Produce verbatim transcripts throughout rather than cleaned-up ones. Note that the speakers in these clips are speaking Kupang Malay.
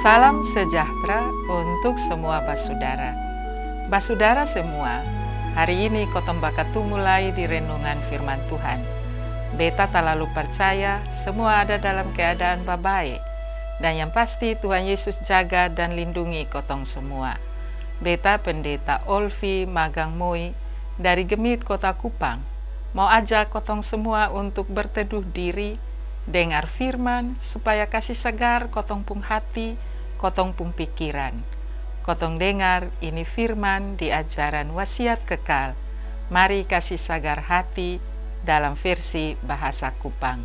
Salam sejahtera untuk semua basudara. Basudara semua, hari ini kotong bakatumu lai di renungan firman Tuhan. Beta talalu percaya semua ada dalam keadaan babae. Dan yang pasti Tuhan Yesus jaga dan lindungi kotong semua. Beta Pendeta Olfi Magang Moi dari GMIT Kota Kupang mau ajak kotong semua untuk berteduh diri, dengar firman supaya kasi sagar kotong pung hati, kotong pung pikiran. Kotong dengar ini firman di ajaran Wasiat Kekal. Mari kasi sagar hati dalam versi bahasa Kupang.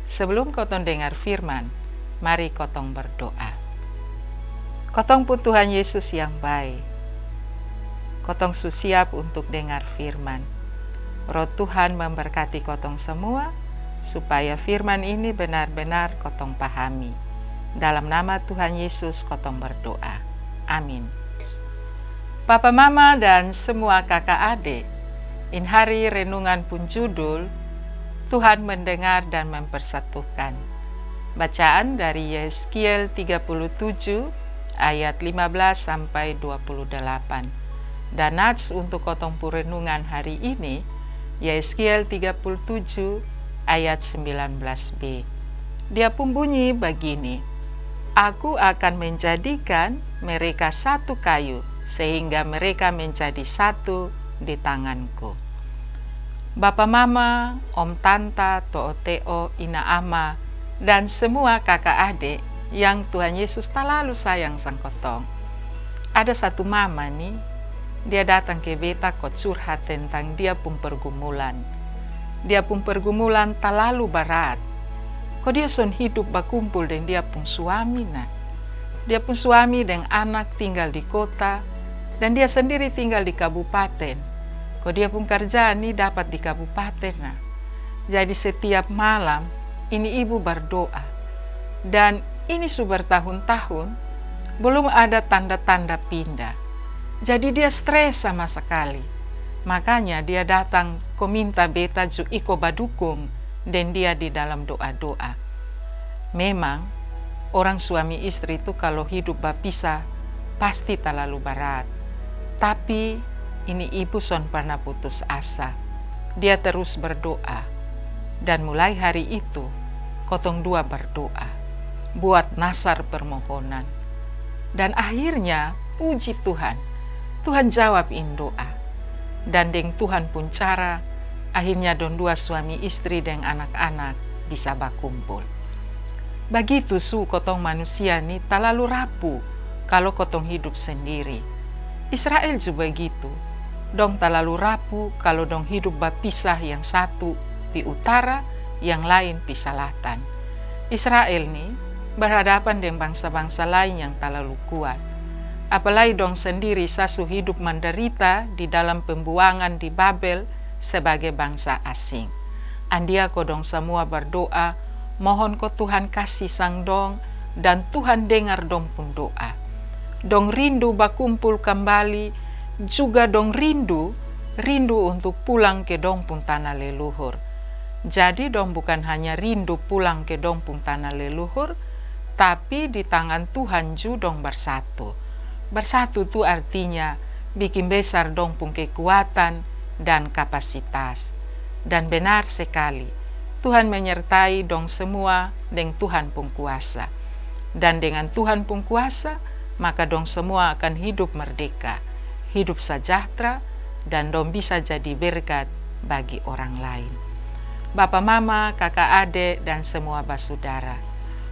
Sebelum kotong dengar firman, mari kotong berdoa. Kotong pung Tuhan Yesus yang bae, kotong su siap untuk dengar firman. Roh Tuhan memberkati kotong semua, supaya firman ini benar-benar kotong pahami. Dalam nama Tuhan Yesus kotong berdoa. Amin. Papa, mama, dan semua kaka ade, ini hari renungan pung judul Tuhan Mendengar dan Mempersatukan. Bacaan dari Yehezkiel tiga puluh tujuh ayat lima belas sampai dua puluh delapan. Dan nats untuk kotong pung renungan hari ini, Yehezkiel tiga puluh tujuh ayat sembilan belas b. Dia pung bunyi bagini, "Aku akan menjadikan mereka satu kayu, sehingga mereka menjadi satu di tanganku." Bapa mama, om tanta, to'o te'o, ina ama, dan semua kaka ade yang Tuhan Yesus talalu sayang sang kotong. Ada satu mama ni, dia datang ke beta ko curhat tentang dia pung pergumulan. Dia pung pergumulan talalu barat. Ko dia son hidup bakumpul deng dia pung suami na. Dia pung suami deng anak tinggal di kota, dan dia sendiri tinggal di kabupaten. Ko dia pung karjaan ni dapat di kabupaten na. Jadi setiap malam ini ibu berdoa. Dan ini su bertahun-tahun, belum ada tanda-tanda pindah. Jadi dia stres sama sekali. Makanya dia datang ko minta beta ju iko badukung deng dia di dalam doa-doa. Memang, orang suami istri tu kalo hidup bapisah, pasti talalu barat. Tapi, ini ibu son parna putus asa. Dia terus berdoa. Dan mulai hari itu, kotong dua berdoa. Buat nasar permohonan. Dan akhirnya, puji Tuhan, Tuhan jawab ini doa. Dan deng Tuhan pung cara, akhirnya dong dua suami istri deng anak-anak bisa bakumpul. Bagitu su kotong manusia ni talalu rapu kalo kotong hidup sendiri. Israel ju bagitu, dong talalu rapu kalo dong hidup bapisah, yang satu pi utara, yang lain pi salatan. Israel ni berhadapan deng bangsa-bangsa lain yang talalu kuat. Apalai dong sendiri sa su hidup mandarita di dalam pembuangan di Babel sebagai bangsa asing. Andia ko dong samua bardoa, mohon ko Tuhan kasi sang dong, dan Tuhan dengar dong pung doa. Dong rindu bakumpul kambali, juga dong rindu, rindu untuk pulang ke dong pung tana leluhur. Jadi dong bukan hanya rindu pulang ke dong pung tana leluhur, tapi di tangan Tuhan ju dong barsatu. Barsatu tu artinya bikin besar dong pung kekuatan dan kapasitas. Dan benar sekali, Tuhan menyertai dong semua deng Tuhan pung kuasa. Dan dengan Tuhan pung kuasa, maka dong semua akan hidup merdeka, hidup sajahtera, dan dong bisa jadi berkat bagi orang lain. Bapa mama, kaka ade, dan semua basudara,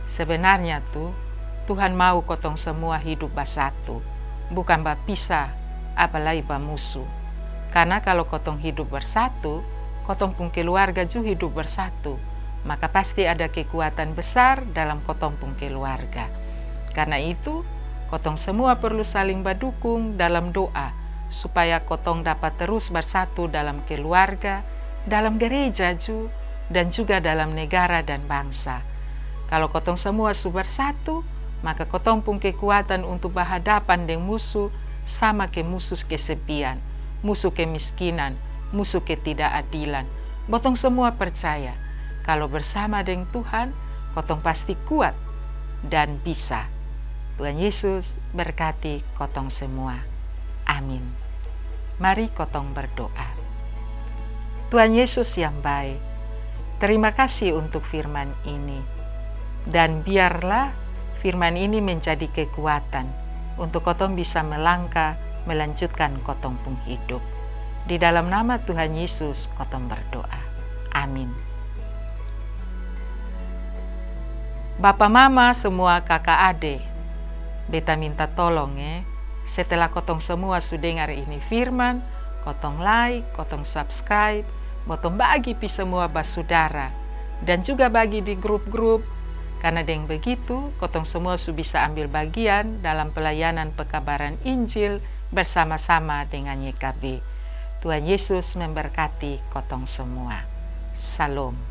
sebenarnya tu, Tuhan mau kotong semua hidup basatu, bukan bapisa, apalai bamusu. Karna kalo kotong hidup barsatu, kotong pung keluarga ju hidup barsatu, maka pasti ada kekuatan besar dalam kotong pung keluarga. Karna itu, kotong semua perlu saling badukung dalam doa, supaya kotong dapat terus barsatu dalam keluarga, dalam gereja ju, dan juga dalam negara dan bangsa. Kalo kotong semua su barsatu, maka kotong pung kekuatan untuk bahadapan deng musu sama ke musu kesepian, musu kemiskinan, musu ketidakadilan. Botong semua percaya, kalo bersama deng Tuhan, kotong pasti kuat dan bisa. Tuhan Yesus berkati kotong semua. Amin. Mari kotong berdoa. Tuhan Yesus yang baik, terima kasih untuk firman ini. Dan biarlah firman ini menjadi kekuatan untuk kotong bisa melangkah melanjutkan kotong pung hidup. Di dalam nama Tuhan Yesus kotong berdoa. Amin. Bapa mama semua kaka ade, beta minta tolong e, setelah kotong semua su dengar ini firman, kotong like, kotong subscribe, botong bagi pi semua basudara, dan juga bagi di grup-grup. Karena deng begitu kotong semua su bisa ambil bagian dalam pelayanan pekabaran Injil bersama-sama dengan Y K B. Tuhan Yesus memberkati kotong semua. Salom.